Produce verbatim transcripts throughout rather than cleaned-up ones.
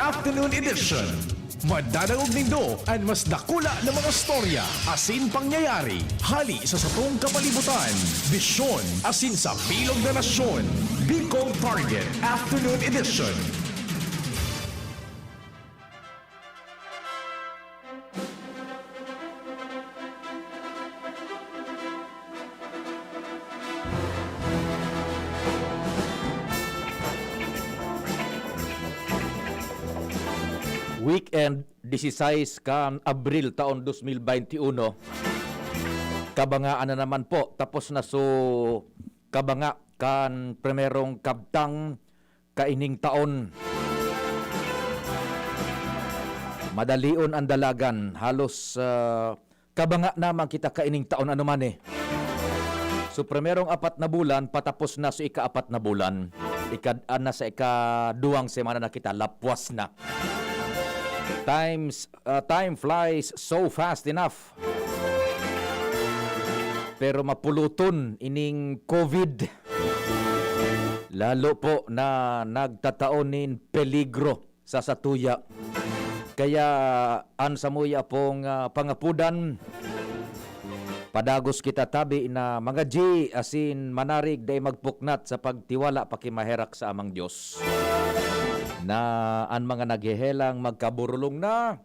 Afternoon Edition. Madadangog nindo an mas dakula na mga storya asin pangyayari hali sa satong kapalibutan, bisyon asin sa bilog na nasyon. Bicol Target Afternoon Edition. Weekend, disisais kan Abril taon dos mil baynte uno. Kabangaan na naman po, tapos na so kabanga kan primerong kabtang kaining taon. Madalion an dalagan, halos, ah, kabanga naman kita kaining taon, ano man eh. So, primerong apat na bulan, patapos na so ika-apat na bulan. Ika, ah, nasa ikaduwang semana na kita, lapwas na. Times, ah, time flies so fast enough. Pero mapuluton ining COVID. Lalo po na nagtatao nin peligro sa satuya. Kaya an samuya pong, ah, pangapodan, padagos kita tabi na mga G, asin manarig dai magpuknat sa pagtiwala pakimaherak sa Amang Dios. Na an mga naghehelang magkaburulong na,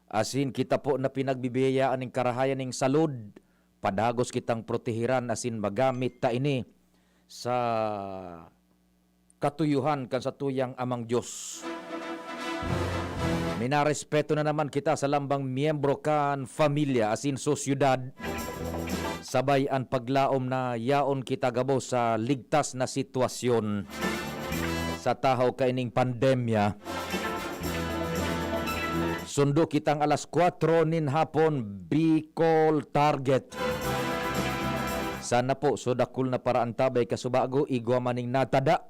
asin kita po na pinagbibiyayaan nin karahayan nin salud, padagos kitang protehiran asin magamit ta ini sa katuyuhan kan satuyang Amang Dios. Minarespeto na naman kita sa lambang miyembro kan familya asin sosyedad. Sabay an paglaom na yaon kita gabos sa ligtas na sitwasyon sa tahaw kaining pandemya. Sundo kitang alas kwatro nin hapon, Bicol Target. Sana po, so dakul na paraantabay kasubago, igwa maning natada.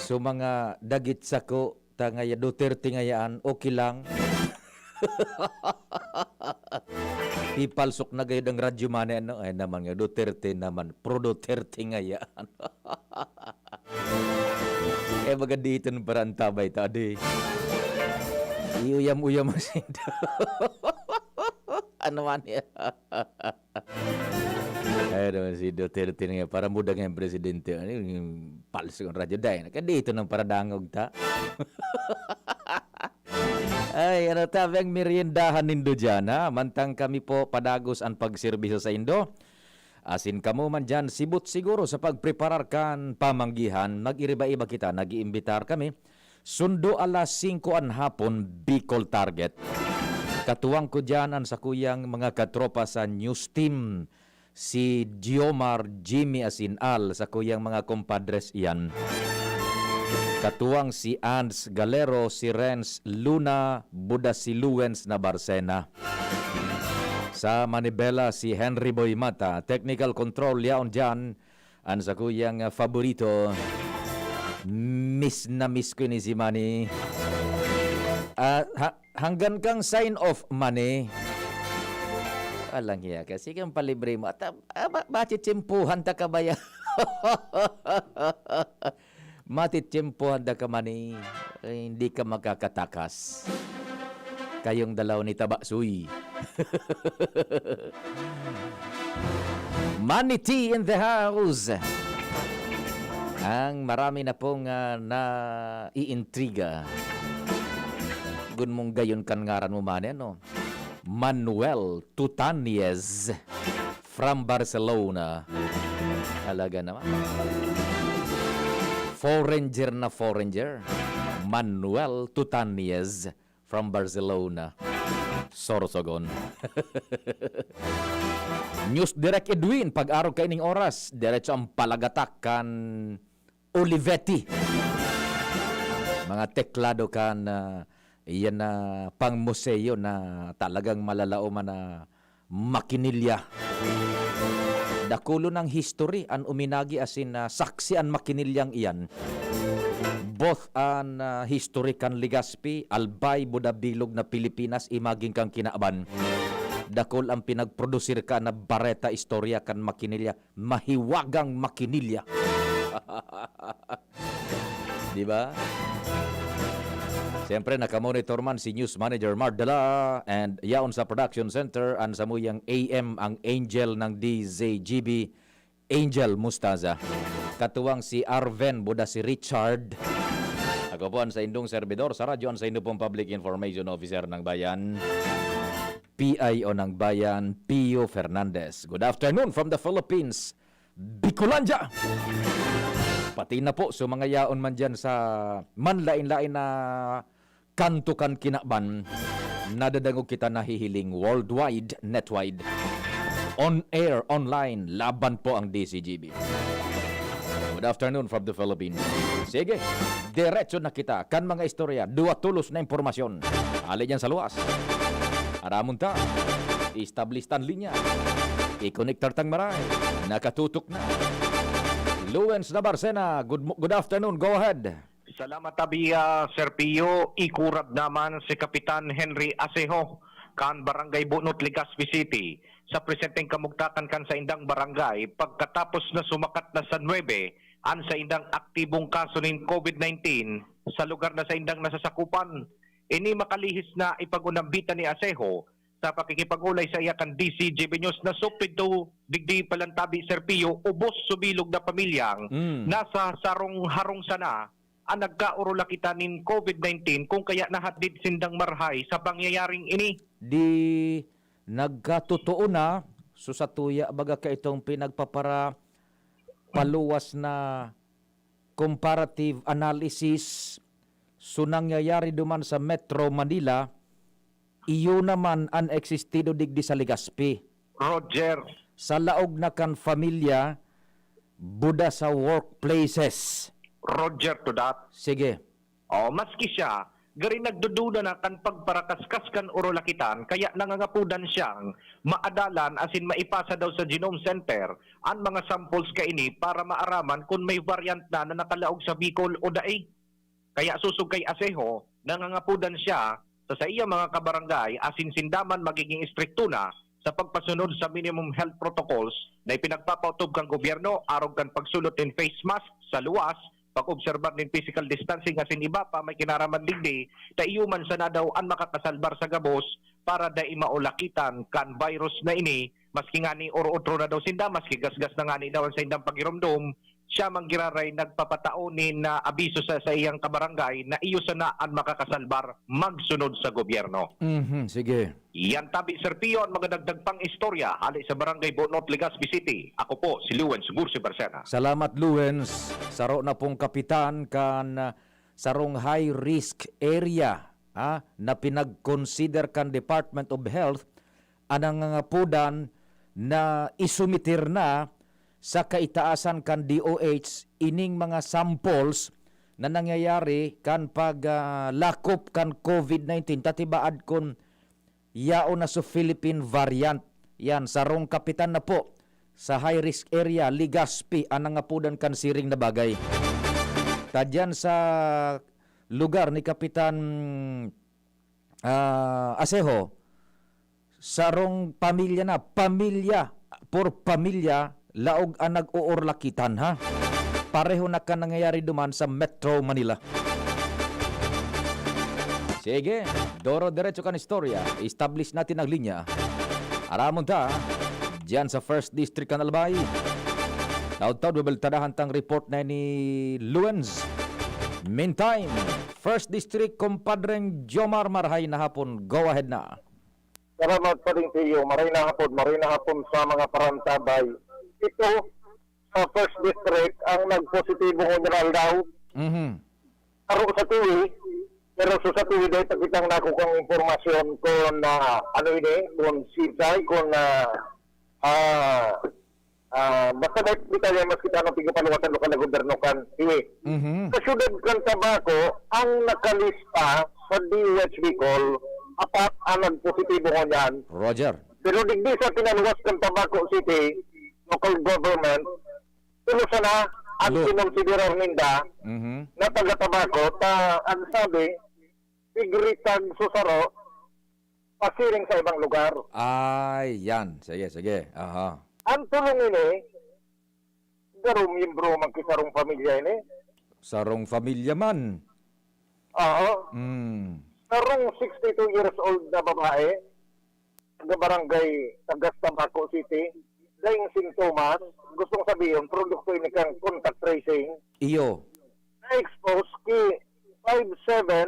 So, mga dagit sako, ta ngaya, Duterte ngayaan, okay lang. Ipalsok na gayud ang Radyo Mani, ano? Ay naman nga, Duterte naman. Pro Duterte ngayaan. Eh, baga dito ng paraantabay ta, adi. Iuyam-uyam ang sinda. Ano man yan? Ay, naman si Duterte nga, para muda nga yung presidente. Ano yung palso yung radyo? Dahil, kaya dito ng paradangog ta. Ay, ano tabi ang meriendahan nindo diyan, ha? Mantang kami po padagos an pagserbisyo sa indo. Asin kamo man diyan, sibot siguro sa pagpreparar kan pamanggihan, mag-iriba-iba kita, nag-iimbitar kami. Sundo alas singko an hapon, Bicol Target. Katuwang ko diyan an sakuyang mga katropa sa news team, si Giomar, Jimmy asin Al, sakuyang mga kompadres iyan. Katuwang si Ans Galero, si Renz Luna, buda si Luwens na Barcena. Sa manibela, si Henry Boy Mata. Technical control, yaon diyan an sakuyang, ah, faborito. Miss na miss ko ini si Manny. Ah, ha-, hanggan kang sign off, Manny. Walang hiya ka. Sige, ang palibre mo. At, ah, ah, ma-, machitsimpuhan ta ka ba yan? Matitsimpuhan ta ka, Manny. Eh, hindi ka makakatakas. Kayong dalaw ni Tabaksoy. Manny T in the house. Ang marami na pong, ah, naiintriga. Gun mong gayon kan ngaran mo, Manny, ano? Manuel Tutanyes from Barcelona. Talaga naman. Foreigner na foreigner. Manuel Tutanyes from Barcelona. Sorsogon. News Direk Edwin, pag-arog kaining oras, diretso ang palagatak kan Olivetti. Mga teklado kan, ah, iyan na pang-museo na talagang malalaoman na makinilya. Dakulon ang history, an uminagi asin, ah, saksi an makinilyang iyan. Both an, ah, history kan Legazpi, Albay, Buda, bilog na Pilipinas, imaging kan kinaban. Dakul ang pinagprodusir ka na bareta, istorya kan makinilya, mahiwagang makinilya. Diba? Siyempre, nakamonitor man si News Manager Mardala and yaon sa Production Center, ang samuyang A M, ang angel ng D Z G B, Angel Mustaza. Katuwang si Arven, buda si Richard. Ako po ang sa indong servidor sa radyo, ang sa indo pong Public Information Officer ng Bayan, P I O ng Bayan, Pio Fernandez. Good afternoon from the Philippines, Bicolandia! Pati na po sa mga yaon man dyan sa manlain-lain na kanto kan kinaban, nadadangog kita nahihiling worldwide, netwide. On air, online, laban po ang D C G B. Good afternoon from the Philippines. Sige, diretso na kita kan mga istorya, duwa tolos na impormasyon. Ali dyan sa luwas. Aramon ta, establistan linya. Ikonektar tang maray. Nakatutok na. Luwens Nabarcena, good, mo- good afternoon. Go ahead. Salamat tabi, ah, Sir Pio. Ikurab naman si Kapitan Henry Asejo kan Barangay Bunot, Legazpi City, sa presenteng kamugtakan kan saindang barangay pagkatapos na sumakat na sa nuebe an saindang aktibong kaso nin covid nineteen sa lugar na saindang nasasakupan. Ini makalihis na ipag-unambitan ni Asejo sa pakikipag-olay sa iya kan D C G B News na supid to digdi palantabi, Sir Pio, ubos subilog na pamilyang Mm. nasa sarong harong sana ang nagkaurulakitan nin covid nineteen, kung kaya nahadid sindang marhay sa pangyayaring ini. Di nagkatotoo na, so sa tuya baga ka itong pinagpapara paluwas na comparative analysis, so nangyayari duman sa Metro Manila, iyo naman an existido digdi sa Legazpi. Roger. Sa laog na kan familia, buda sa workplaces. Roger to that. Sige. Oh, maski siya, gari nagduduna na kan pagparakaskas kan urulakitan, kaya nangangapodan siyang maadalan asin maipasa daw sa Genome Center an mga samples kaini para maaraman kun may variant na na nakalaog sa Bicol o dai. Kaya sosog kay Asejo, nangangapodan siya sa saiyang mga kabarangay asin sinda man magiging estrikto na sa pagpasunod sa minimum health protocols na ipinagpapaotob kan gobyerno arog kan pagsulot nin face mask sa luwas, pag-obserbar nin physical distancing asin iba pa may kinaraman digdi, ta iyo man sana daw an makakasalbar sa gabos para dai maulakitan kan virus na ini, maski ngani oro-otro na daw sinda, maski gasgas na ngani daw an saindang pagiromdom, siya man giraray nagpapatao nin, ah, abiso sa saiyang kabarangay na iyo sana an makakasalbar magsunod sa gobyerno. Mhm, sige. Yan tabi, Sir Pio, an mga dagdag pang istorya hali sa Barangay Bunot, Legazpi City. Ako po si Lewens Gursi Barcena. Salamat, Lewens. Saro na pong kapitan kan, ah, sarong high risk area, ha, na pinag-consider kan Department of Health an nangangapodan na isumitir na sa kaitaasan kan D O H ining mga samples na nangyayari kan pag, ah, lakop kan covid nineteen, ta tibaad kun yaon na so Philippine variant. Yan, sarong kapitan na po sa high risk area, Legazpi, an nangapodan kan siring na bagay. Ta diyan sa lugar ni Kapitan, ah, Asejo, sarong pamilya na, pamilya, por pamilya, laog an nag-uurlakitan, ha? Pareho na kan nangyayari duman sa Metro Manila. Sige, doro diretso kan istorya. Establish natin ang linya. Aramon ta, diyan sa First District kan Albay. Taud-taud, bibeltadahan tang report na ni Luens. Meantime, First District, Compadreng Jomar, marahay na hapon. Go ahead na. Salamat pa rin sa iyo. Maray na hapon, maray na hapon sa mga parantabay. Ito, sa First District, ang nagpositibo ngunyan aldaw. Mhm. Aro sa tuwi, pero so sa tuwi, dahil pakitang nako kang impormasyon kung, ah, ano ini, kung sisay, kung, ah, ah, ah, basta may detalye, mas kita nung pigpapaluwasan lokal na gobyerno kan tuwi. Mhm. Sa siyudad kan Tabaco, ang nakalista sa D O H Bicol, apat ang nagpositibo ngunyan. Roger. Pero digdi sa pinaluwas kan Tabaco City local government, tulo sana ang Tulo. kinonsiderar ninda Mhm. na taga Tabaco, ta ang sabi, tigritag susaro, pasiring sa ibang lugar. Ay, yan. Sige, sige. Aha. Ang tulong ini, garo miyembro man ki sarong pamilya ini. Sarong pamilya man. Oo. Mm. Sarong sixty-two years old na babae, taga barangay Tagas, Tabaco City, daing sintomas, gustong sabihon, produkto ini kan contact tracing. Iyo. Na-expose ki five seven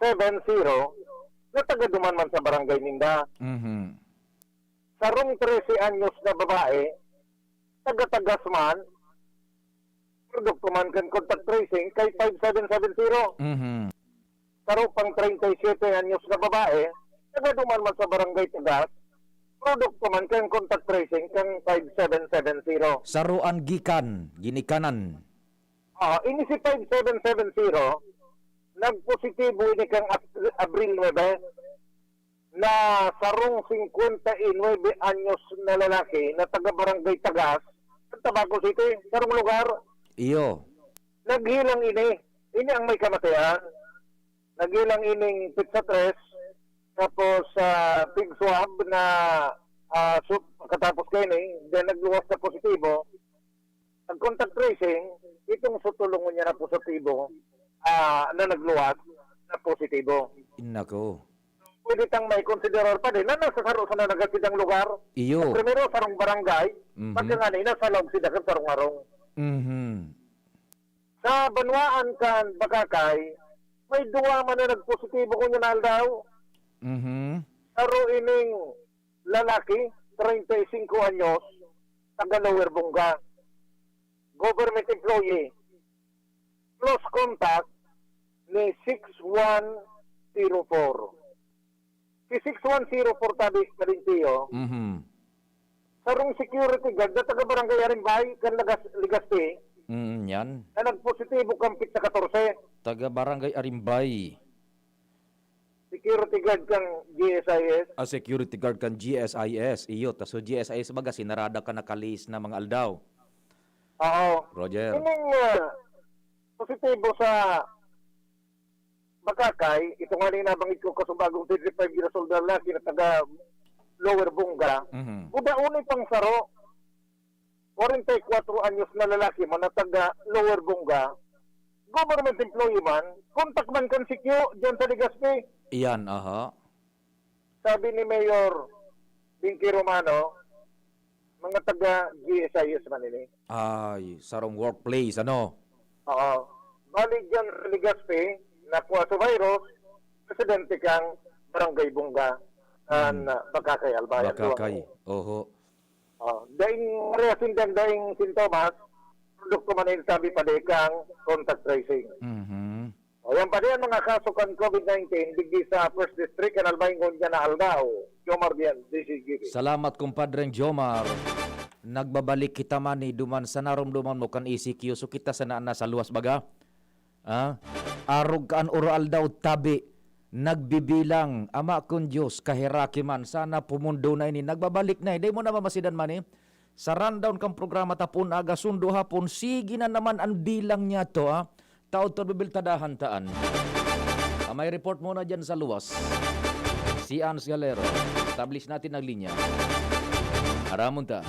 seven zero, na taga duman man sa barangay ninda. Mhm. Sarong trese anyos na babae, taga Tagas man, produkto man kan contact tracing kay five seven seven zero. Mhm. Saro pang treinta y siete anyos na babae, taga duman man sa barangay Tagas, produkto man kan contact tracing kan five seven seven zero. Saro an gikan, ginikanan. Ah, ini si five seven seven zero, nagpositibo ini kan Ap-, Abril nuebe. Na sarong singkwenta y nuebe anyos na lalaki na taga Barangay Tagas, sa Tabaco City, sarong lugar. Iyo. Naghilang ini. Ini ang may kamatayan. Naghilang ining petsa tres, tapos sa pig swab na, ah, su-, pagkatapos kaini, then nagluwas na positibo. Nag-contact tracing, itong sutulong niya na positibo, ah, na nagluwas na positibo. Nako. Pwede tang may konsiderar pa din na nasa saro sa nanagat sindang lugar. Iyo. Sa primero, sarong barangay, Mhm. pagkangani, nasa laog sila kan sarong harong. Mhm. Sa banwaan kan Bakakay, may duwa man na nagpositibo kunya na aldaw. Mhm. Saro ining lalaki, treinta y cinco anyos, taga Lower Bunga. Government employee. Close contact ni six one zero four. Si six one zero four tabi, Kalintiyo, Mhm. sarong security guard na taga Barangay Arimbay, kan Lagas-, Legazpi, Mm, yan. na nagpositibo kan petsa katorse. Taga Barangay Arimbay. Security guard kan G S I S. Ah, security guard kan G S I S. Iyo, ta so G S I S baga, sinarada ka na kalis na mga aldaw. Oo. Roger. Ining, ah, positibo sa Bakakay, ito nga ning nabanggit ko, kasubagong thirty-five years old na lalaki na taga Lower Bunga, Mhm. budaon ni pang saro, forty-four anyos na lalaki man na taga Lower Bunga, government employee man, contact man kan C Q diyan sa Legazpi. Iyan, aha. Sabi ni Mayor Binky Romano, mga taga G S I S man ini. Ay, sarong workplace, ano? Oo. Bali diyan sa Legazpi, nakuha sa virus, presidente kang Barangay Bunga, kan, Hmm. ah, Bakakay, Albay. Bakakay, oho. Oh, daing parehas sindang daing sintomas, produkto man ini sabi pa di kang contact tracing. Mhm. O, yan pa di ang mga kaso kan COVID nineteen, digdi sa First District, kan Albay ngunyan na aldaw. Jomar Dian, D Z G B. Salamat, Compadreng Jomar. Nagbabalik kita man ni duman sa naromdoman mo kan E C Q. So, kita sana na sa luwas baga. Ah? Arog ka an oro aldaw, tabi. Nagbibilang, Ama kong Diyos, kaheraki man. Sana pumundo na ini. Nagbabalik na eh. Dai mo na mamasidan man eh. Sa rundown kan programa, tapon aga, sundo, hapon, sige na naman an bilang niya to, ah. Taod to, bibiltadahan taan. Ah, may report muna dyan sa luwas. Si Ans Galero. Establish natin ang linya. Aramon ta.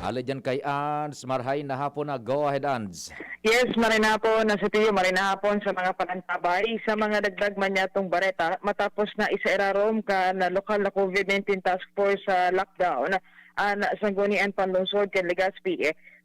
Ale dyan kay Ans. Marhay na hapon na. Go ahead, Ans. Yes, maray na hapon, na si Tiyo, maray na hapon sa mga panantabay. Sa mga dagdag man niya tong bareta, matapos na isairarom kan lokal na COVID nineteen task force sa lockdown, an Sangguniang Panlungsod kan Legazpi.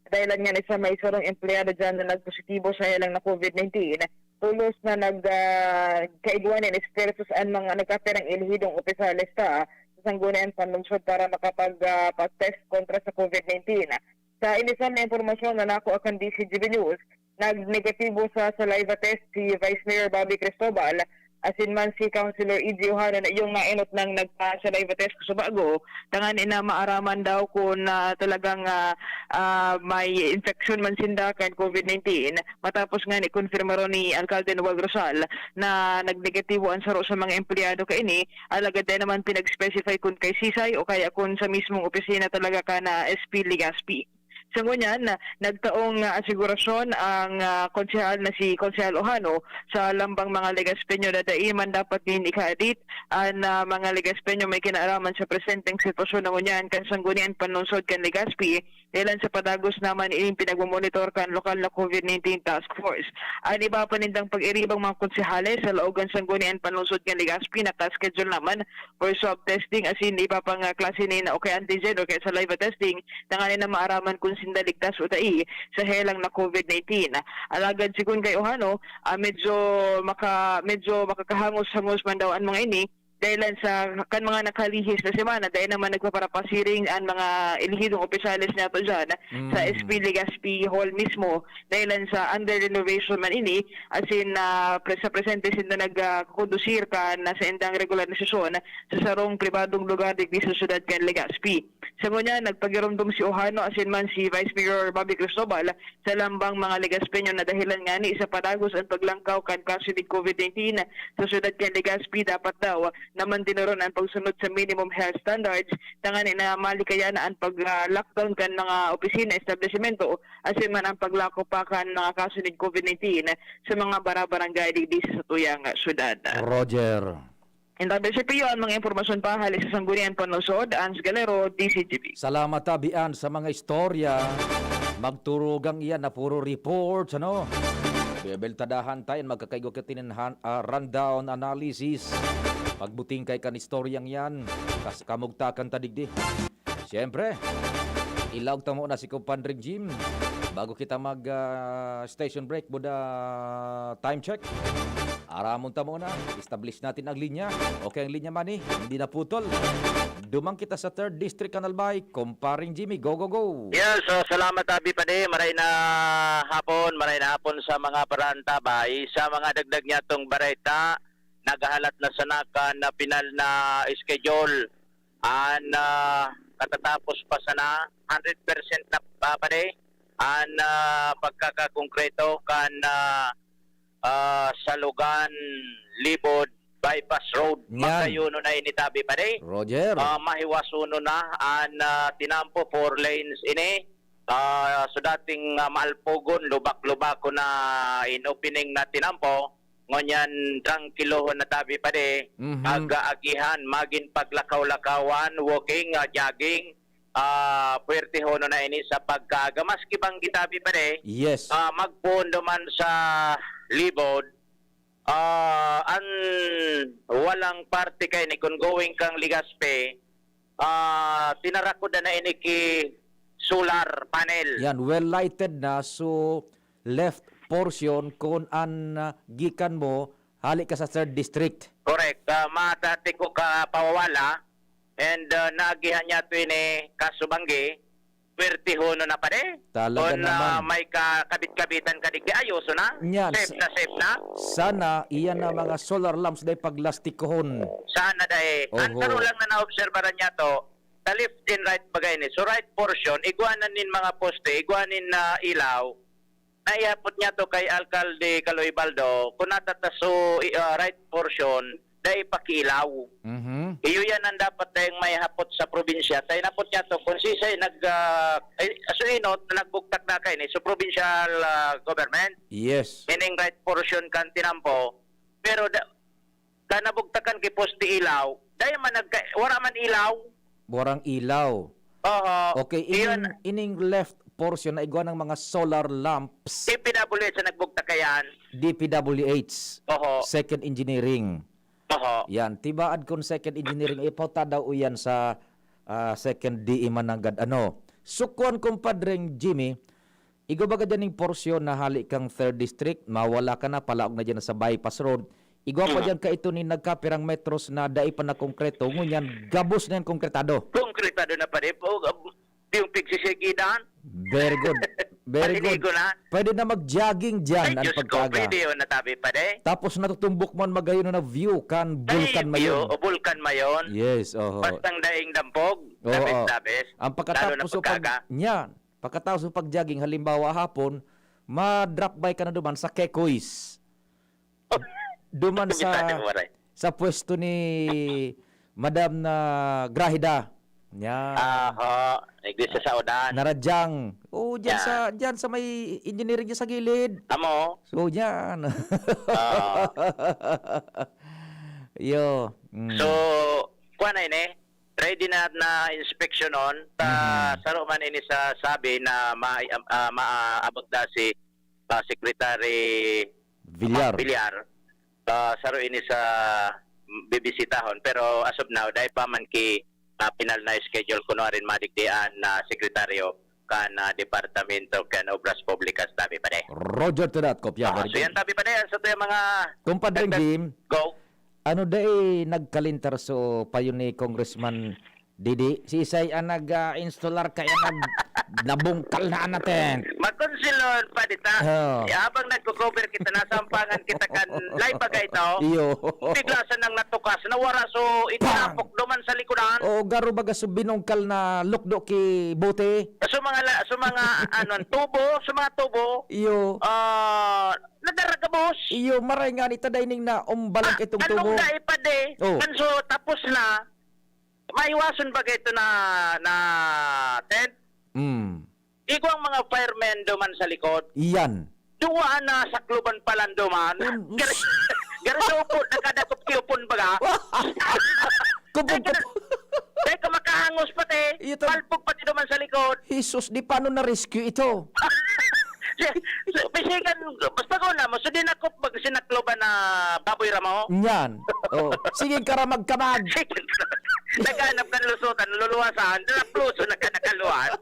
Dahilan nga ni sa may sarong empleyado dyan na nagpositibo sa ilang na COVID nineteen, pulos na nag, ah, kaigwa nin espiritus an mga nagkapirang elehidong opisyales ta sa Sangguniang Panlungsod para makapag, ah, pag-test kontra sa COVID nineteen. Sa inisan na impormasyon na nakuha kan D Z G B News, nagnegatibo sa saliva test si Vice Mayor Bobby Cristobal, asin man si Councilor E J Ojano na iyong naenot nang nagpa-saliva test kasubago, tanganing na maaraman daw kung, ah, talagang, ah, ah, may infection man sinda kan COVID nineteen. Matapos nga ni, konfirmaron ni Alcalde Noel Rosal na nagnegatibo an saro sa mga empleyado kaini, alagad dai naman pinag-specify kun kay sisay o kaya kun sa mismong opisina talaga kan S P Legazpi. Sa ngunyan, nagtaong, ah, asigurasyon ang, ah, konsehal na si Konsehal Ojano sa lambang mga Legazpeño na dai man dapat nin ikaadit an, ah, mga Legazpeño may kinaaraman sa presenteng sitwasyon na ngunyan kan Sangguniang Panlungsod kan Legazpi, dahilan sa padagos naman ining pinagmomonitor kan lokal na COVID nineteen task force. An iba pa nindang pag-iribang mga konsehales sa laog kan Sangguniang Panlungsod kan Legazpi naka-schedule naman for swab testing asin iba pang, ah, klase nin o kaya antigen o kaya saliva testing tanganing na maaraman kun sinda ligtas o dai sa helang na COVID nineteen. Alagad sigon kay Ojano, ah, medyo maka-, medyo makakahangos-hangos man daw an mga ini, dahilan sa kan mga nakalihis na semana, dai naman nagpaparapasiring an mga elihidong opisyales nato diyan sa Mm. S P Legazpi Hall mismo, dahilan sa under renovation man ini, asin, ah, pre-, sa presente sinda nag, ah, kondusir kan, ah, saindang regular na sesyon sa sarong pribadong lugar digdi sa siyudad kan Legazpi. Sa ngunyan, nagpagiromdom si Ojano asin man si Vice Mayor Bobby Cristobal sa lambang mga Legazpeño na dahilan ngani sa padagos an paglangkaw kan kaso nin COVID nineteen sa siyudad kan Legazpi. Dapat daw na mantinuron an pagsunod sa minimum health standards tanganing na malikayan na an pag, ah, lockdown kan mga opisina, establisemento, asin man an paglako pa kan mga kaso nin COVID nineteen sa mga barabarangay digdi sa satuyang siyudad. Roger. Intabi sa piyo ang mga impormasyon pa hali sa Sangguniang Panlungsod, Ans Galero, D Z G B. Salamat, Tabi Ans, sa mga istorya. Magturugang iyan na puro reports, ano? Bebeltadahan tayo, magkakaigo kita nin han-, ah, rundown analysis. Pagbuting kay kan istoryang yan, kas-, kamugtakan ta digdi. Siyempre, ilaog ta muna si Kumpadre Jim bago kita mag, ah, station break, buda time check. Aramon ta muna, establish natin ang linya. Okay ang linya, Manny, hindi naputol. Duman kita sa third District, Kanalbay. Kumparing Jimmy, go, go, go! Yes, so salamat, Abi Padi. Maray na hapon, maray na hapon sa mga parantabay. Sa mga dagdag niya tong bareta, naghahalat na sana kan na pinal na schedule. An, ah, katatapos pa sana, hundred percent na, ah, pare, an, ah, pagkakakongkreto kan, ah, ah, Salugan, Libod, Bypass Road. Yan. Magkayuno na ini, tabi, pare. Roger. Ah, mahiwasonon na an, ah, tinampo, four lanes ini. Ah, so dating, ah, maalpogon, lubak-lubakon na in opening na tinampo, ngunyan trangkilohon na tabi, pare. Mhm. Aga-agihan, magin paglakaw-lakawan, walking, ah, jogging, ah, puwertehonon na ini sa pagkaaga. Maski banggi tabi, pare, Yes. ah, magpoon duman sa Libod, ah, an walang parte kaini kun going kang Legazpi, ah, tinarakodan na ini ki solar panel. Yan, well lighted na. So, left portion kun an, ah, gikan mo, hali ka sa third district. Correct. Ah, matati ko ka pawawala, and, ah, naagihan niya to ini kasubanggi, puwertehonon na, pare. Talaga Kun, ah, naman. may kakabit-kabitan ka digdi, ayoso na. Yan, Safe sa- na, safe na. Sana, iyan na mga solar lamps dai paglastikohon. Sana dai. Ang Oho. Taro lang na naobserbaran niya to, sa left and right bagay ni. So, right portion, igwanan nin mga poste, igwanan nin, ah, ilaw. Naihapot niya to kay Alkalde Caloy Baldo, kung natataso, i-, ah, right portion, dai pakiilaw. Mhm. Iyo yan ang dapat dayang maihapot sa probinsya. Tayo napot niya to, kung sisay nag, ah, ay, so inot na nagbugtak na kaini, so provincial, ah, government. Yes. Ining right portion kan tinampo. Pero da-, ka nabugtakan ki poste ilaw, dai man nagka-, wala man ilaw. Warang ilaw. Oho. Okay, ining, Iyon. ining left portion na igwa ng mga solar lamps. D P W H ang nagbugtak kayan. D P W H. Oho. Second Engineering. Oho. Yan, tibaad kun Second Engineering, ipauta daw iyan sa, ah, Second D E Mananggad. Ano? Sukwan, kumpadreng Jimmy, igwa baga dyan ning porsyon na hali kang third district, mawala ka na, palaog na dyan sa bypass road. Igwa pa Mm. dyan ka ito ni nagkapirang metros na dai pa nakongkreto, ngunyan gabos na yan konkretado. Konkretado na pare po, ab-, yung pigsisigidan. Very good. Very good. Malinigo na. Pwede na mag-jogging dyan Ay, ang Diyos ko, pagkaga. Pwede yun, natabi pare. Tapos natutumbok mo ang magayon na view kan Ay, Bulkan view, Mayon. O Bulkan Mayon. Yes, oho. Bastang daing dampog, Oo. Dabis-dabis. Ang pagkatapos Lalo na o pag-, pagkaga. Yan. Pagkatapos mo pag-jogging, halimbawa hapon, ma-drop by ka na duman sa Kekoy's. Duman sa, Kabisado mo, Ray. sa pwesto ni Madam na Grahida. Yan. Aha, iglesia sa udan. Naradyang. Oo, dyan Yan. sa, dyan sa may engineering dyan sa gilid. Amo. So, dyan. Oo. Yo. Mm. So, kuha na ini. Ready na na inspeksyonon. Ta, Mhm. saro man ini sa sabi na ma-, ah, maabot na si, ah, Secretary Villar. Villar. Ah, saro ini sa bibisitahon. Pero as of now, dai pa man ki, ah, pinal na schedule kuno arin madigdian na sekretaryo kan, ah, Departamento kan Obras Publikas, tabi pa de. Roger to that, kopya. Ah, Very so good. yan, tabi pa de. Yan sa tuya mga Kumpadre dagdag- Jim, Go. ano dai nagkalintar so payo ni Congressman Didi? Si Isay ang nag, ah, installer kaya nag-, nabungkal na natin. Makonsilon pa dita. Oh. Eh, habang nagko-cover kita, nasampangan kita kan live bagay ito. Iyo. Bigla sa nang natukas, nawara so itinapok duman sa likodan. Oo, garo baga so binungkal na lukdo ki bote. So mga la-, so mga ano, tubo, so mga tubo. Iyo. Ah, nadaragabos. Iyo, maray nga ni tadayning na umbalang Ah, itong anong tubo. Naipad eh? Oh. Kanso, tapos na, maiwason ba kayo ito na, na tent? Mm. Igwang mga firemen duman sa likod. Iyan. Duwa na sakluban palan duman. Un-, Gari-, gari sa upod, nakadakop ki upon baga. Kupon, Teka, kupon. teka, makahangos pati. Iyo, tam- Palpog pati duman sa likod. Jesus, di paano na-rescue ito? Si, si, pisigan, basta ko na mo, so dinakop bag sinakloban na baboy ramo? Yan. Oh. Sige, karamag-kamag. Naghanap kan lusutan, luluwasan, napluso na ka nakaluwas.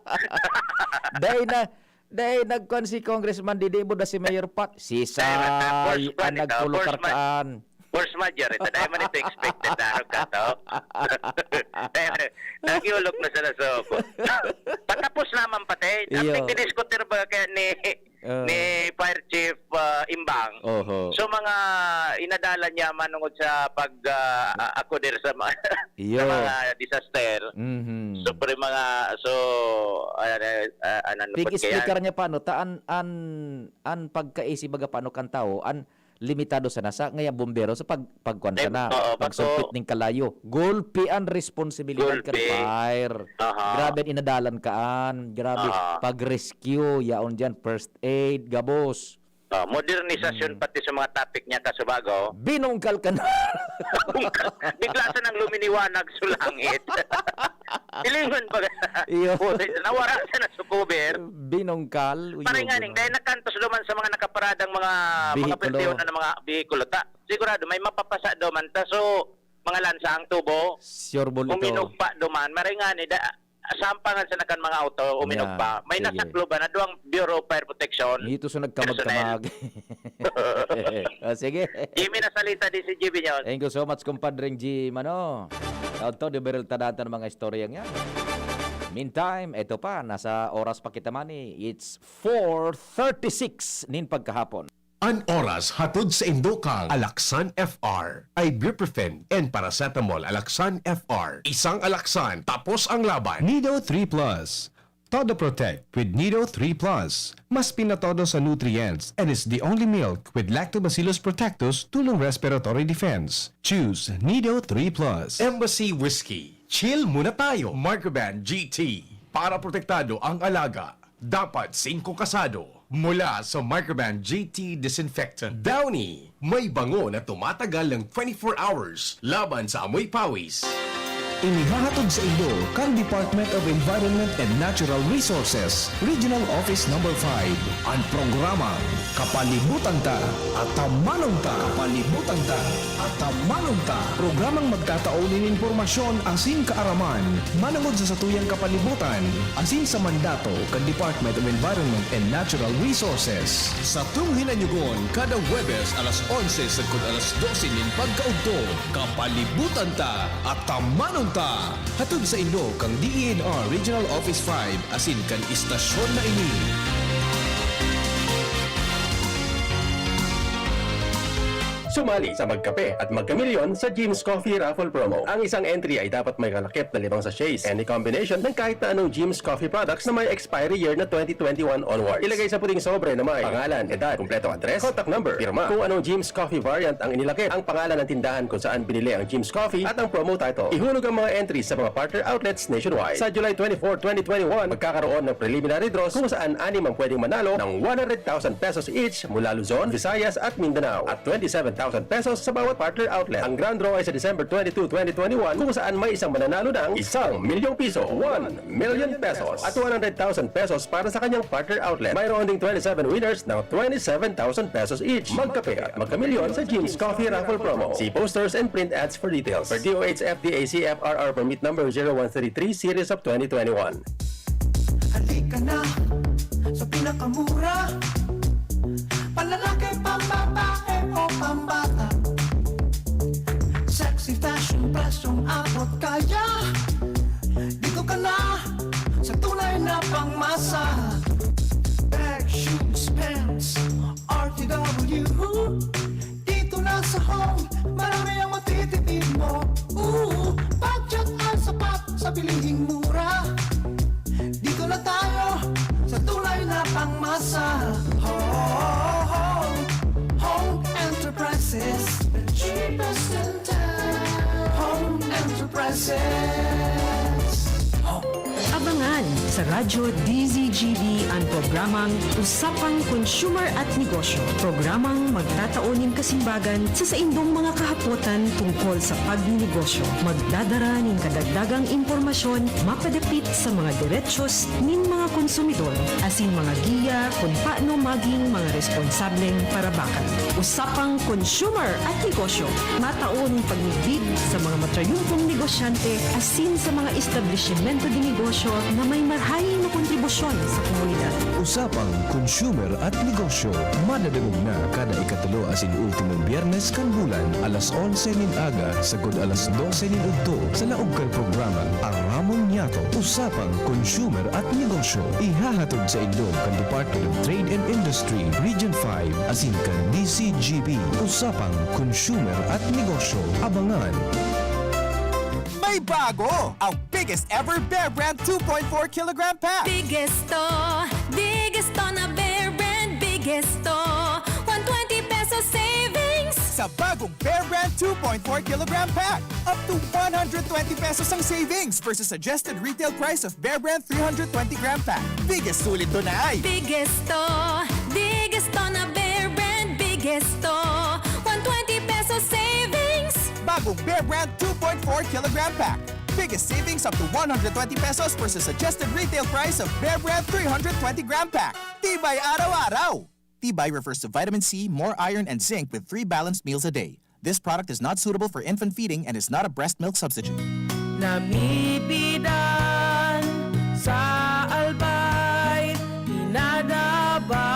Dahil na, dahil nagkuhan si Congressman Didi, buda si Mayor Pat. Si Ay, Say, first one ang ito, nagpulo first one. karkaan. Force major, ito dahil man ito expected na araw ka to. Nagiulog na sa nasoko. Patapos naman pati, Iyo. ang nagdidiscuter ba kaya ni, Ah. ni Fire Chief, ah, Imbang? Oho. So, mga inadalan niya manungod sa pag, ah, a-, akudir sa mga, Iyo. sa mga disaster. Mhm. So, pero yung mga, so, ah, ah, ah, ano, Pig-explicar niya paano, ta an, an, an pagkaisi baga paano kan tao, an limitado sana sa ngaya bombero sa pag-, pagkuan Ay, sana, oo, pagsumpit bato. ning kalayo. Gulpi an responsibilidad Gulpi. kan fire. Aha. Grabe an inadalan kaan. Grabe Aha. pag-rescue, yaon diyan, first aid, gabos. Ah, modernisasyon Mm. pati sa mga topic niya kasubago. Binungkal ka na. Bigla sa nang luminiwanag sa langit. Ilingon ba? Iyo. Puti, nawara siya na sa cover. Binungkal. Uyo, Parang nga ning, gano'n. dahil nakantos naman sa mga nakaparadang mga, mga Bihikulo. pertiyo na ng mga bihikulo. Ta, sigurado, may mapapasa daw man. Ta, so, mga lansa ang tubo. Sure ball ito. Uminugpa duman. Maray nga ni, da, sampangan sa nakan mga auto, uminugpa. Yeah, May sige. nasaklo ba na duwang Bureau of Fire Protection Ito sa personnel? nagkamag-kamag. Ah, sige. Jimmy Nasalita, D C G B News. Thank you so much, kumpadreng Jim. Ano? Auto, di beril ta datan ang mga istorya niya. Meantime, eto pa, nasa oras pa kita, mani. It's four thirty-six nin pagkahapon. An oras hatod sa indo kang Alaxan F R, ibuprofen and paracetamol. Alaxan F R, isang Alaxan, tapos ang laban. Nido three Plus. Todo Protect with Nido three Plus. Mas pinatodo sa nutrients and is the only milk with Lactobacillus protectus tulong respiratory defense. Choose Nido three Plus. Embassy Whiskey. Chill muna tayo. Microban G T. Para protektado ang alaga, dapat singko kasado. Mula sa Microban G T Disinfectant. Downy, may bango na tumatagal ng twenty-four hours laban sa amoy pawis. Inihahatod sa indo kan Department of Environment and Natural Resources, Regional Office Number five, an programang Kapalibutan Ta, Atamanon Ta. Kapalibutan Ta, Atamanon Ta. Programang magtatao nin impormasyon asin kaaraman manungod sa satuyang kapalibutan asin sa mandato kan Department of Environment and Natural Resources. Satong hinanyugon kada Huwebes alas onse sagkod alas dose nin pagkaudto. Kapalibutan Ta, Atamanon Ta. Hatod sa indo kan D E N R Regional Office five asin kan istasyon na ini. Sumali sa Magkape at Magkamilyon sa Jim's Coffee Raffle Promo. Ang isang entry ay dapat may kalakip na limang sachets. Any combination ng kahit na anong Jim's Coffee products na may expiry year na twenty twenty-one onwards. Ilagay sa puting sobre na may pangalan, edad, kumpletong address, contact number, pirma. Kung anong Jim's Coffee variant ang inilakip, ang pangalan ng tindahan kung saan binili ang Jim's Coffee at ang promo title. Ihulog ang mga entries sa mga partner outlets nationwide. Sa July twenty-four, twenty twenty-one, magkakaroon ng preliminary draws kung saan anim ang pwedeng manalo ng one hundred thousand pesos each mula Luzon, Visayas at Mindanao at twenty-seven thousand pesos sa bawat partner outlet. Ang grand draw ay sa December twenty-two, twenty twenty-one, kung saan may isang mananalo ng isang milyong piso, one million pesos, at one hundred thousand pesos para sa kanyang partner outlet. Mayroon ding twenty-seven winners ng twenty-seven thousand pesos each. Magkape at magkamilyon sa Jim's Coffee Raffle Promo. See posters and print ads for details. Per D O H F D A C F R R Permit Number zero one three three, Series of twenty twenty-one. Halika na sa pinakamura, panlalaki, pambabae o pambata. Sexy fashion, presyong abot kaya. Dito ka na sa tunay na pangmasa. Bag, shoes, pants, R T W. Dito na sa Home, marami ang matitipid mo. Ooh, budget ay sapat sa bilihing mura. Dito na tayo sa tunay na pangmasa. Home, Home Enterprises, the cheapest in town. Home Enterprises. Home. Abangan sa Radyo D Z G B an programang Usapang Consumer at Negosyo. Programang magtatao nin kasimbagan sa saindong mga kahapotan tungkol sa pagninegosyo. Magdadara nin kadagdagang impormasyon mapadapit sa mga derechos nin mga konsumidor, asin mga giya kun paano magin mga responsableng parabakan. Usapang Consumer at Negosyo, matao nin pagmidbid sa mga matrayumpong negosyante asin sa mga establisimento de negosyo na may marahay na kontribusyon sa komunidad. Usapang Consumer at Negosyo, madadangog na kada ikatulo asin ultimong Biyernes kan bulan, alas onse nin aga sagkod alas dose nin udto, sa laog kan programang Aramon Niyato, Usapang Consumer at Negosyo. Ihahatod saindo kan Department of Trade and Industry, Region five, asin kan D Z G B. Usapang Consumer at Negosyo. Abangan! May bago! Ang biggest ever Bear Brand two point four kilogram pack! Biggest to! Biggest to na Bear Brand! Biggest to! One twenty pesos savings! Sa bagong Bear Brand two point four kilogram pack, up to one hundred twenty pesos ang savings versus suggested retail price of Bear Brand three hundred twenty gram pack. Biggest sulit to na ay! Biggest to! Biggest to na Bear Brand! Biggest to! One twenty pesos savings! Bagong Bear Brand two point four kilogram pack. Biggest savings up to one hundred twenty pesos versus suggested retail price of Bear Brand three hundred twenty gram pack. Tibay araw-araw! Tibay refers to vitamin C, more iron, and zinc with three balanced meals a day. This product is not suitable for infant feeding and is not a breast milk substitute. Namipidan sa Albay, pinadaba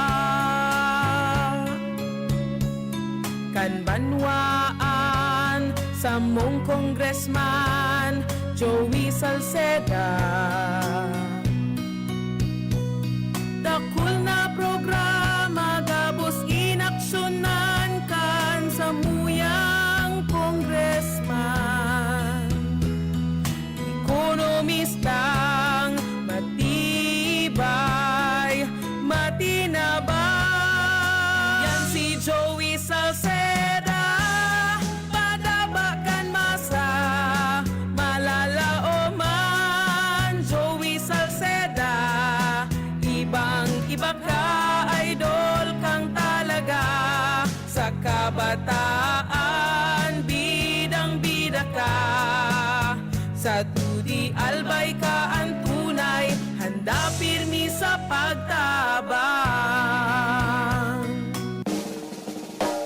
kan banwaan, samong Congressman Joey Salceda. Dakul na programa gabos inaksyonan kan samuyang congressman. Ekonomistang matibay, matinabang. Yan si Joey Salceda. Padaba kan masa, malalaoman, Joey Salceda. Ibang-iba ka, idol kang talaga. Sa kabataan, bidang-bida ka. Sa dudi, Albay ka an tunay, handa pirmi sa pagtabang.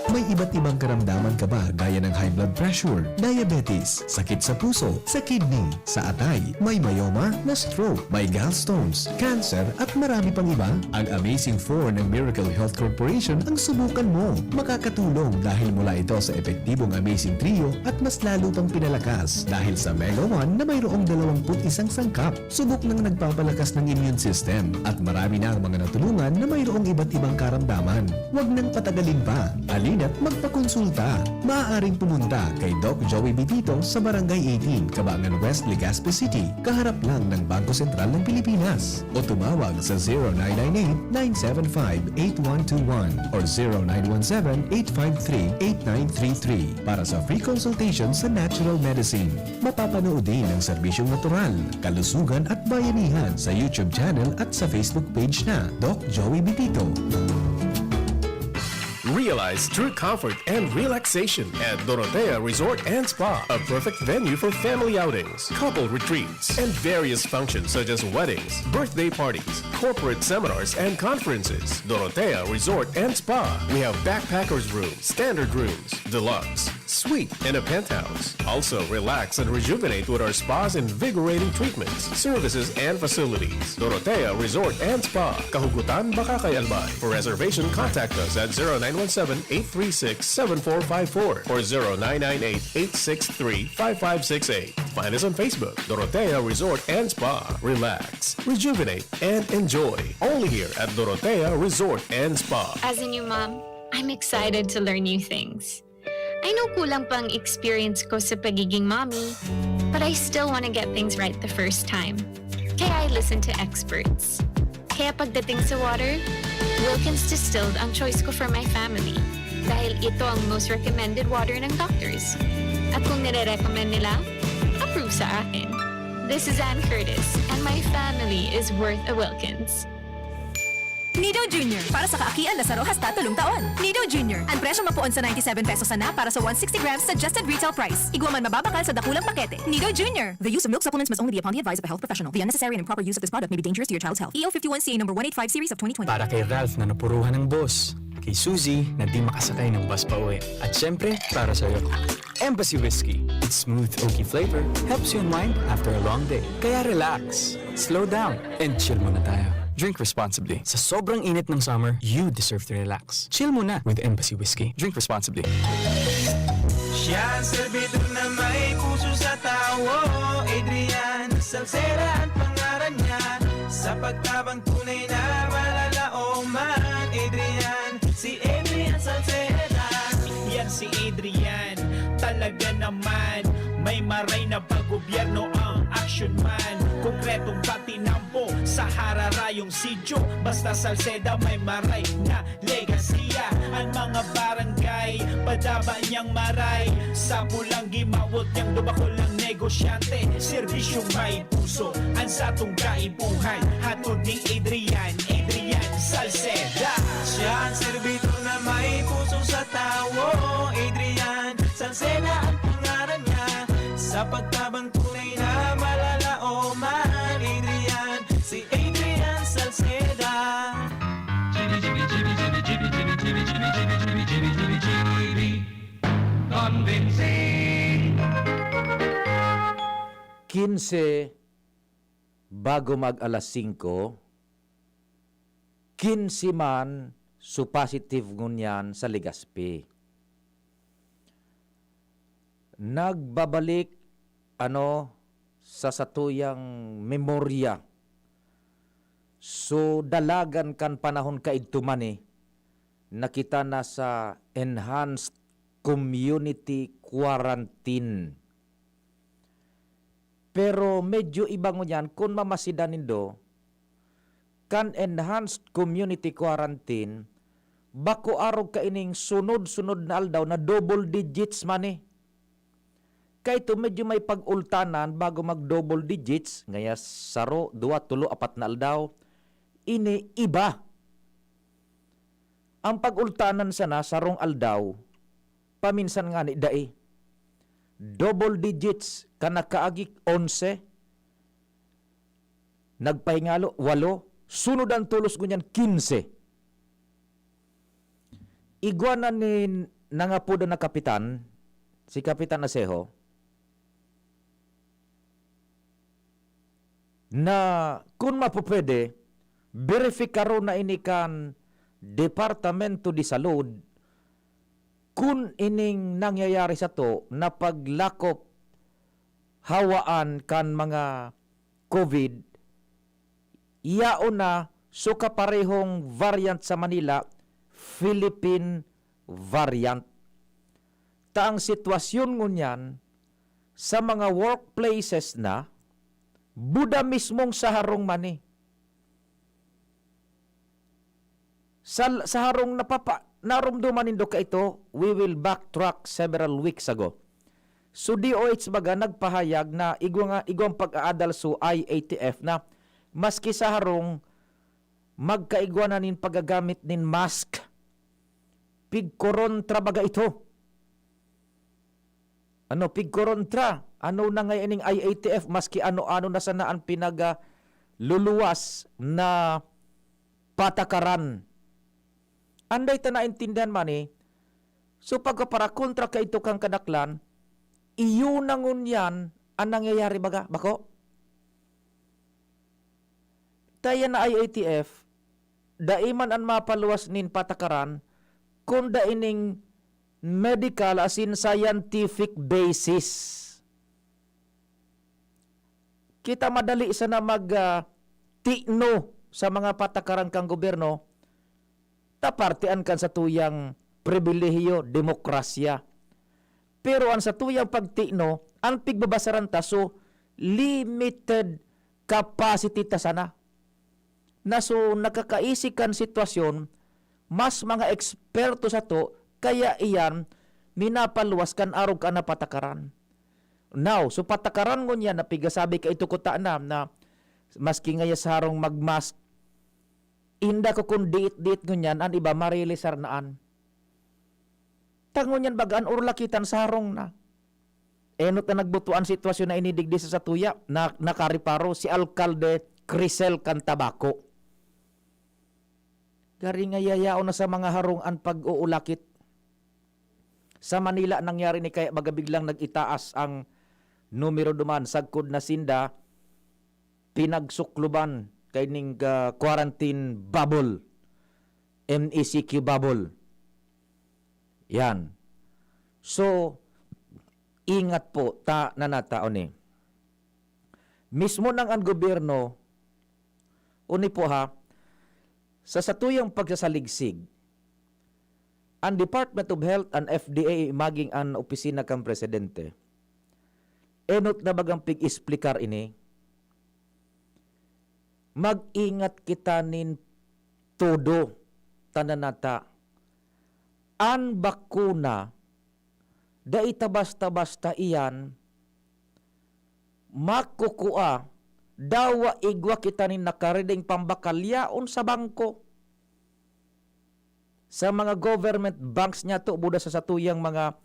May iba't ibang karamdaman ka ba, gaya ng high blood pressure, diabetes, sakit sa puso, sa kidney, sa atay, may myoma, na-stroke, may gallstones, cancer, at marami pang iba? Ang Amazing Four ng Miracle Health Corporation ang subukan mo. Makakatulong dahil mula ito sa epektibong Amazing Trio at mas lalo pang pinalakas dahil sa Mega One na mayroong dalawampu't isang sangkap. Subok nang nagpapalakas ng immune system at marami na ang mga natulungan na mayroong iba't ibang karamdaman. Huwag nang patagalin pa. Halina't magpakonsulta. Maaaring pumunta kay Doc Joey Bitito sa Barangay eighteen, Kabangan West, Legazpi City, kaharap lang ng Bangko Sentral ng Pilipinas. O tumawag sa zero nine nine eight, nine seven five, eight one two one or zero nine one seven, eight five three, eight nine three three para sa free consultation sa natural medicine. Mapapanood din ang serbisyong natural, kalusugan at bayanihan sa YouTube channel at sa Facebook page na Doc Joey Bitito. Realize true comfort and relaxation at Dorotea Resort and Spa, a perfect venue for family outings, couple retreats, and various functions such as weddings, birthday parties, corporate seminars, and conferences. Dorotea Resort and Spa. We have backpackers room, standard rooms, deluxe, suite, and a penthouse. Also, relax and rejuvenate with our spa's invigorating treatments, services, and facilities. Dorotea Resort and Spa, Kahugutan, Bacacay, Albay. For reservation, contact us at zero nine one seven, eight three six, seven four five four or zero nine nine eight, eight six three, five five six eight. Find us on Facebook, Dorotea Resort and Spa. Relax, rejuvenate, and enjoy. Only here at Dorotea Resort and Spa. As a new mom, I'm excited to learn new things. I know kulang pa ang experience ko sa pagiging mommy, but I still want to get things right the first time. Kaya I listen to experts. Kaya pagdating sa water, Wilkins Distilled ang choice ko for my family. Dahil ito ang most recommended water ng doctors. At kung nire-recommend nila, approve sa akin. This is Anne Curtis, and my family is worth a Wilkins. Nido Junior, para sa kaakian na saro hasta tolong taon. Nido Junior, ang presyong mapoon sa ninety-seven pesos sana para sa one sixty grams suggested retail price. Igwa man mababakal sa dakulang pakete. Nido Junior. The use of milk supplements must only be upon the advice of a health professional. The unnecessary and improper use of this product may be dangerous to your child's health. E O fifty-one C A number one eight five series of twenty twenty. Para kay Ralph na napuruhan ng boss, kay Suzy na di makasakay ng bus pa uwi, at syempre, para sa'yo. Embassy Whiskey. Its smooth, oaky flavor helps you unwind after a long day. Kaya relax, slow down, and chill muna tayo. Drink responsibly. Sa sobrang init ng summer, you deserve to relax. Chill muna with Embassy Whiskey. Drink responsibly. Siya ang servidor na may puso sa tawo. Adrian Salceda ang pangaran niya. Sa pagtabang tunay na malalaoman. Adrian, si Adrian Salceda. Yan si Adrian, talaga naman. May maray na pag-gobyerno ang action man. Konkretong patinampo sa hararayong sityo. Basta Salceda may maray na legasiya. Ang mga barangay, padaba niyang maray. Sa pulang gimawot niyang dubakol ng negosyante. Serbisyong may puso, ang satong kaipuhan. Hatod ni Adrian, Adrian Salceda. Siya ang servidor na may puso sa tawo. Adrian Salceda ang pangaran niya. Sa pagtabang tunay na malalaoman. Adrian, si Adrian Salceda. Convincing. Quince bago mag alas singko, quince man su positive ngunyan sa Legazpi. Nagbabalik, ano, sa satuyang memorya. So, dalagan kan panahon kaidto man, eh, na kita nasa enhanced community quarantine. Pero medyo iba ngunyan kun mamasidan nindo, kan enhanced community quarantine, bako arog kaining sunod-sunod na aldaw na double digits man, eh. Kaito medyo may pag-ultanan bago mag-double digits, ngaya saro, duwa, tolo, apat na aldaw. Ini iba. Ang pag-ultanan sana sarong aldaw, paminsan ngani dai. Double digits, kan nakaagi, onse, nagpahingalo, walo, sunod ang tolos ngunyan, kinse. Igwa na nin nangapodan na kapitan, si Kapitan Asejo, na kun mapupwede, beripikaron na ini kan Departamento de Salud kun ining nangyayari sato na paglakop hawaan kan mga COVID, yaon na so kaparehong variant sa Manila, Philippine variant. Ta ang sitwasyon ngunyan sa mga workplaces na, buda mismong sa harong man, eh. Sa, sa harong napapa-, narumduman nindo kaito, we will backtrack several weeks ago. So, D O H baga nagpahayag na igwa nga, igwang pag-aadal so I A T F na maski sa harong magkaigwa na nin paggagamit nin mask, Pigkorontra baga ito. Ano, pigkorontra? Ano na nga ining I A T F, maski ano-ano na sana an pinagaluluwas na patakaran? Anday ta naintindihan man, eh. So, pagkaparakontra kaidto kan kadaklan, iyo na ngunyan an nangyayari baga, bako? Kaya na I A T F, dai man an mapaluwas nin patakaran, kun dai ning medical, asin scientific basis. Kita madali sana mag, ah, tikno sa mga patakaran kan gobyerno, ta parte an kan satuyang pribilehiyo, demokrasya. Pero an satuyang pagtikno, an pigbabasaran ta, so, limited capacity ta sana. Na so, nakakaisi kan sitwasyon, mas mga eksperto sato, kaya iyan minapaluwas kan arog kan napatakaran. Now, so patakaran ngunyan na pigasabi kaidto kuta na, na maski ngaya sa harong mag-mask, inda ko kun diit-diit ngunyan, an iba marilisar na an. Ta ngunyan baga an urlakitan sa harong na. Enot na nagbuto an sitwasyon na ini digdi sa satuya, na nakareparo si Alkalde Crisel kan Tabaco. Gari nga yayaon na sa mga harong an pag-uulakit. Sa Manila nangyari ni kaya baga biglang nag-itaas ang numero duman sagkod na sinda pinagsukloban kaining, ah, quarantine bubble, M E C Q bubble. Yan. So, ingat po ta na nataon eh. Mismo nang ang gobyerno, uni po ha, sa satuyang pagsasaligsig, ang Department of Health, ang F D A, maging ang opisina kan presidente, enot na bagang pig-explicar ini, mag-ingat kita nin todo, tananata. An bakuna, dai ta basta-basta iyan makukua, dawa igwa kita nin nakareding pambakalyaon sa bangko, sa mga government banks niya to, buda sa satuyang mga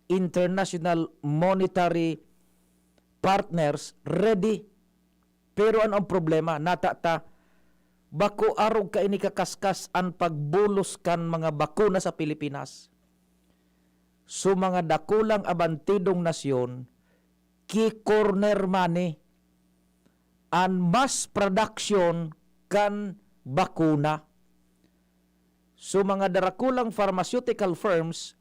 international monetary partners, ready. Pero ano ang problema? Nata ta, bako arog kaini kakaskas an pagbulos kan mga bakuna sa Pilipinas. So, mga dakulang abantidong nasyon, ki-corner money an mass production kan bakuna. So, mga darakulang pharmaceutical firms,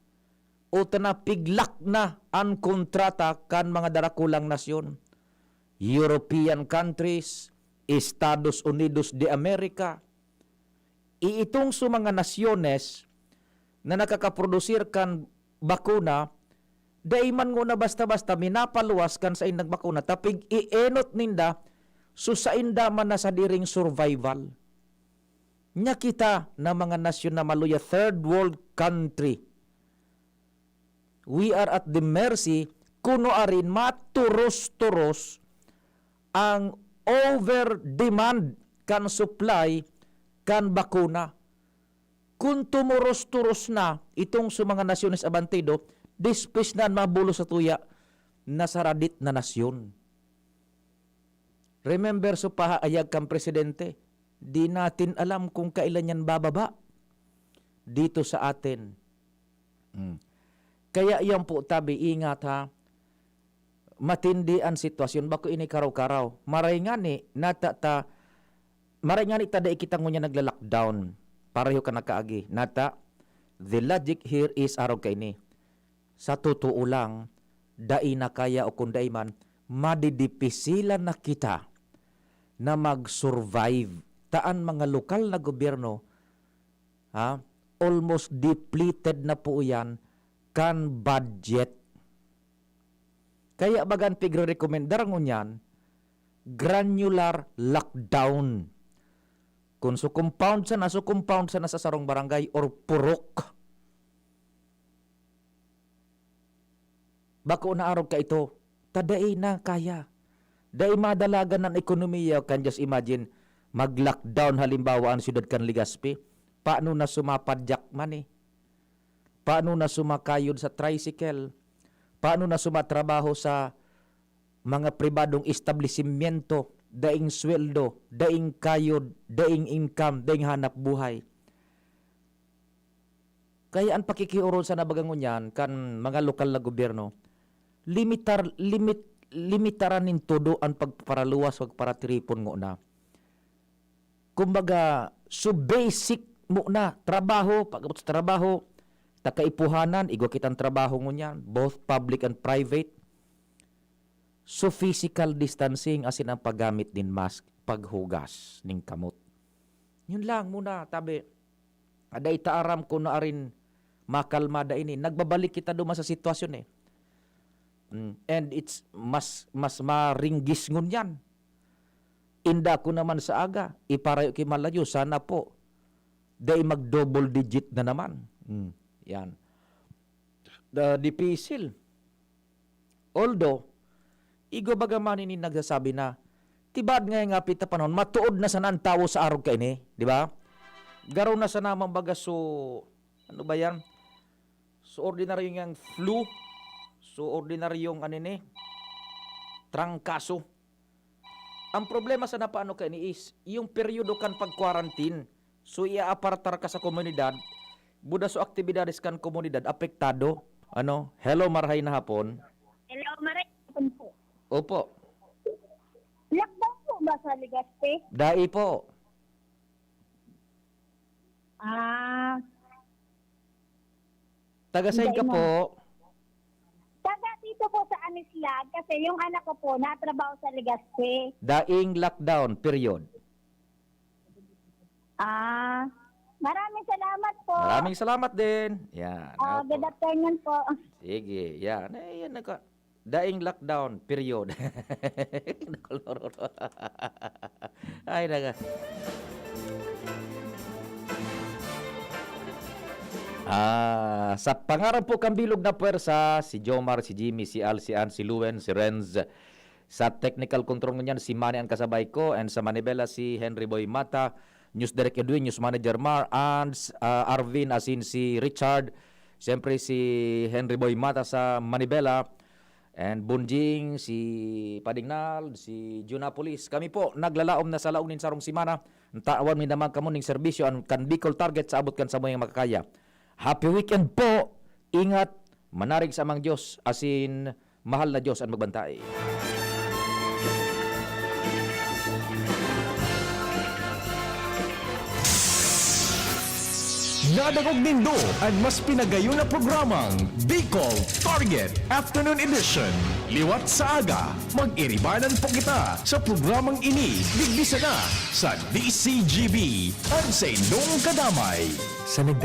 o ta na piglak na an kontrata kan mga darakulang nasyon, European countries, Estados Unidos de America. Iitong sa mga nasyones na nakakaprodusir kan bakuna, dai man nguna basta-basta minapaluwas kan saindang bakuna, ta pig-ienot ninda, so sainda man na sadiring survival. Nya kita na mga nasyon na maluya, third world country, we are at the mercy kuno arin maturos-turos ang over demand kan supply kan bakuna. Kun tumuros-turos na itong sa mga nasyones abantido, dispis na an mabulos sa tuya na saradit na nasyon. Remember, so pahayag kan presidente, di natin alam kung kailan yan bababa dito sa atin. Hmm. Kaya yan po, tabi, ingat ha. Matindi an sitwasyon, bako ini karaw-karaw. Maray ngani, nata ta, maray ngani ta dai kita ngunyan nagla-lockdown. Pareho kan nakaagi. Nata, the logic here is arog kaini. Sa totoo lang, dai na kaya o kun dai man, madidipisilan na kita na mag-survive. Ta an mga lokal na gobyerno, ha, almost depleted na po yan kan budget. Kaya bagan pigre-recommendar ngunyan, granular lockdown. Kung so compound sana, so compound sana sa sarong barangay or purok. Bako na arog kaito, ta dai na kaya. Dai madalagan an ekonomiya. Can just imagine, mag-lockdown halimbawa an siyudad kan Legazpi. Paano na sumapadyak man eh? Paano na sumakayod sa tricycle? Paano na sumatrabaho sa mga pribadong establisimyento? Daing sweldo, daing kayod, daing income, daing hanap buhay. Kaya an pakikiorol sana baga ngunyan kan mga lokal na gobyerno, limitar-, limit-, limitaran nin todo an pagpaparaluwas, pagparatiripon ngona. Kumbaga, so basic mo na, trabaho, pag-abot sa trabaho, ta kaipuhanan, igwa kitang trabaho ngunyan, both public and private. So physical distancing, asin ang paggamit nin mask, paghugas nin kamot. Yun lang muna, tabi. Dai ta aram kun arin makalmada ini. Nagbabalik kita duman sa sitwasyon eh. Mm, and it's mas, mas maringgis ngunyan. Inda ko naman sa aga, iparayo ki Mahal na Diyos, sana po, dai mag-double digit na naman. Mm, yan. Da-, dipisil. Although, igwa baga man ini nagsasabi na, tibad nga nga pita panahon, matuod na sana an tawo sa arog kaini, di ba? Garo na sana man baga so, ano ba yan? So, ordinaryo niyang flu. So, ordinaryong ano ini, trangkaso. Ang problema sana paano kaini is, yung peryodo kan pag-quarantine. So, i-apartar ka sa komunidad, buda so aktibidades kan komunidad, apektado. Ano? Hello, marahay na hapon. Hello, marahay na hapon po. Opo. Lockdown po ba sa Legazpi? Dai po. Ah. Taga saan ka po? Taga dito po sa Anislag, kasi yung anak ko po, natrabaho sa Legazpi. Daing lockdown, period. Ah, maraming salamat po. Maraming salamat din. Yan, Ah, opo. Good afternoon po. Sige, yan. Eh, yan, naka-, daing lockdown, period. Ay, naga. Ah, sa pangaran po kan bilog na pwersa, si Jomar, si Jimmy, si Al, si Ann, si Luen, si Renz, sa technical control ngunyan, si Manny ang kasabay ko, and sa manibela, si Henry Boy Mata, News Direct Edwin, News Manager Mar, and, ah, Arvin, asin si Richard, siyempre si Henry Boy Mata sa manibela, and Bunjing, si Padingnal, si Junapolis. Kami po, naglalaom na sa laog nin sarong semana, tawan mi naman kamo ning serbisyo an kan Bicol Target sa abot kan samuyang makakaya. Happy weekend po! Ingat, manarig sa Amang Diyos, asin mahal na Diyos an magbantay. Nadangog nindo an mas pinagayon na programang Bicol Target Afternoon Edition. Liwat sa aga, mag-iribanan po kita sa programang ini, digdi sana sa D C G B, an saindong kadamay. Sa nagda-